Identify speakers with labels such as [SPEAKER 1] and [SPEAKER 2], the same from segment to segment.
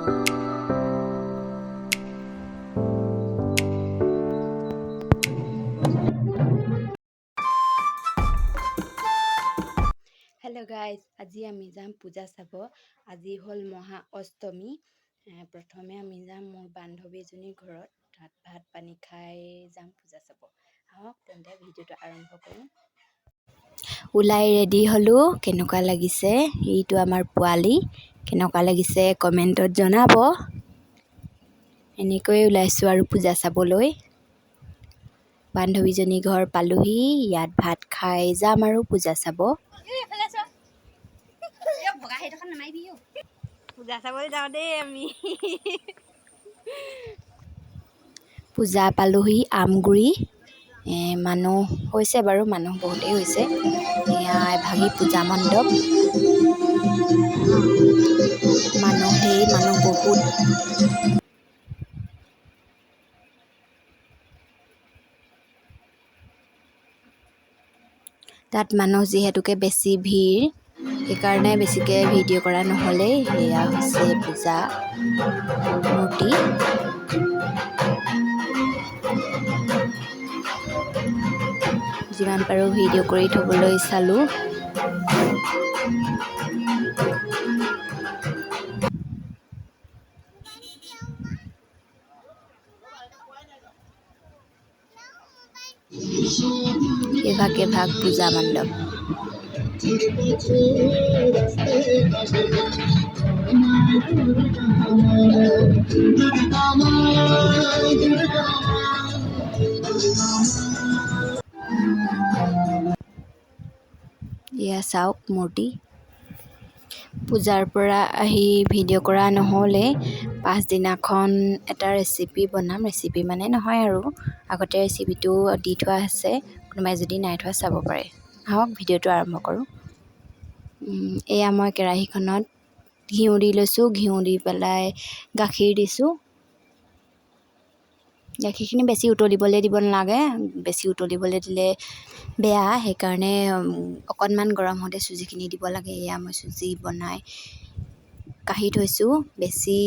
[SPEAKER 1] Hello' guys, আজি আমি যাম পূজা চাব। আজি হ'ল মহা অষ্টমী। প্ৰথমে আমি যাম মোৰ বান্ধৱী এজনীৰ ঘৰত, তাত ভাত পানী খাই যাম পূজা চাব। আহক তেন্তে, ভিডিঅ'টো আৰম্ভ কৰোঁ। ওলাই ৰেডি হ'লোঁ। কেনেকুৱা লাগিছে? এইটো আমাৰ পোৱালি। কেনেকুৱা লাগিছে কমেণ্টত জনাব। এনেকৈয়ে ওলাইছোঁ আৰু পূজা চাবলৈ। বান্ধৱীজনী ঘৰ পালোহি। ইয়াত ভাত খাই যাম আৰু পূজা চাব।
[SPEAKER 2] পূজা চাবলৈ যাওঁ দেই আমি।
[SPEAKER 1] পূজা পালোহি আমগুৰি। মানুহ হৈছে বাৰু, মানুহ বহুতেই হৈছে। এয়া এভাগি পূজা মণ্ডপ। মানুহ ধেৰ, মানুহ বহুত। তাত মানুহ যিহেতুকে বেছি ভিৰ, সেইকাৰণে বেছিকৈ ভিডিঅ' কৰা নহ'লেই। সেয়া হৈছে পূজা মূৰ্তি। যিমান পাৰোঁ ভিডিঅ' কৰি থ'বলৈ চালোঁ। এভাগ এভাগ পূজা মণ্ডপ। এয়া চাওক মূৰ্তি। পূজাৰ পৰা আহি ভিডিঅ' কৰা নহ'লে। পাছদিনাখন এটা ৰেচিপি বনাম। ৰেচিপি মানে নহয় আৰু, আগতে ৰেচিপিটো দি থোৱা আছে, কোনোবাই যদি নাই থোৱা চাব পাৰে। আহক, ভিডিঅ'টো আৰম্ভ কৰোঁ। এয়া মই কেৰাহীখনত ঘিউ দি লৈছোঁ। ঘিউ দি পেলাই গাখীৰ দিছোঁ। গাখীৰখিনি বেছি উতলিবলৈ দিব নালাগে। বেছি উতলিবলৈ দিলে বেয়া, সেইকাৰণে অকণমান গৰম হওঁতে চুজিখিনি দিব লাগে। এয়া মই চুজি বনাই কাঢ়ি থৈছোঁ। বেছি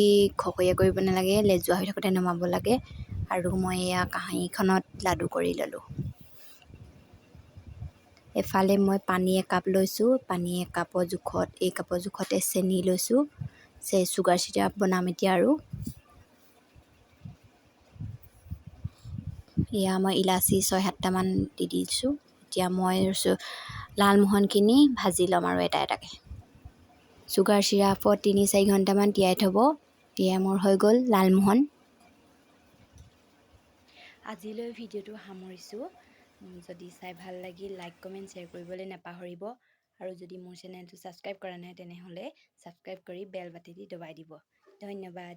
[SPEAKER 1] খকৰীয়া কৰিব নালাগে, লেজুৱা হৈ থাকোঁতে নমাব লাগে। আৰু মই এয়া কাঁহীখনত লাডু কৰি ল'লোঁ। এফালে মই পানী একাপ লৈছোঁ। পানী একাপৰ জোখত, এই কাপৰ জোখতে চেনি লৈছোঁ। চুগাৰ চিৰাপ বনাম এতিয়া। আৰু এয়া মই ইলাচি 6-7টামান দি দিছোঁ। এতিয়া মই লালমোহনখিনি ভাজি ল'ম আৰু এটা এটাকৈ। চুগাৰ চিৰাপত 3-4 ঘণ্টামান তিয়াই থ'ব। এয়া মোৰ হৈ গ'ল লালমোহন। আজিলৈ ভিডিঅ'টো সামৰিছোঁ। যদি চাই ভাল লাগিল, লাইক, কমেণ্ট, শ্বেয়াৰ কৰিবলৈ নাপাহৰিব। আৰু যদি মোৰ চেনেলটো ছাবস্ক্ৰাইব কৰা নাই, তেনেহ'লে ছাবস্ক্ৰাইব কৰি বেল বাতিটি দবাই দিব। ধন্যবাদ।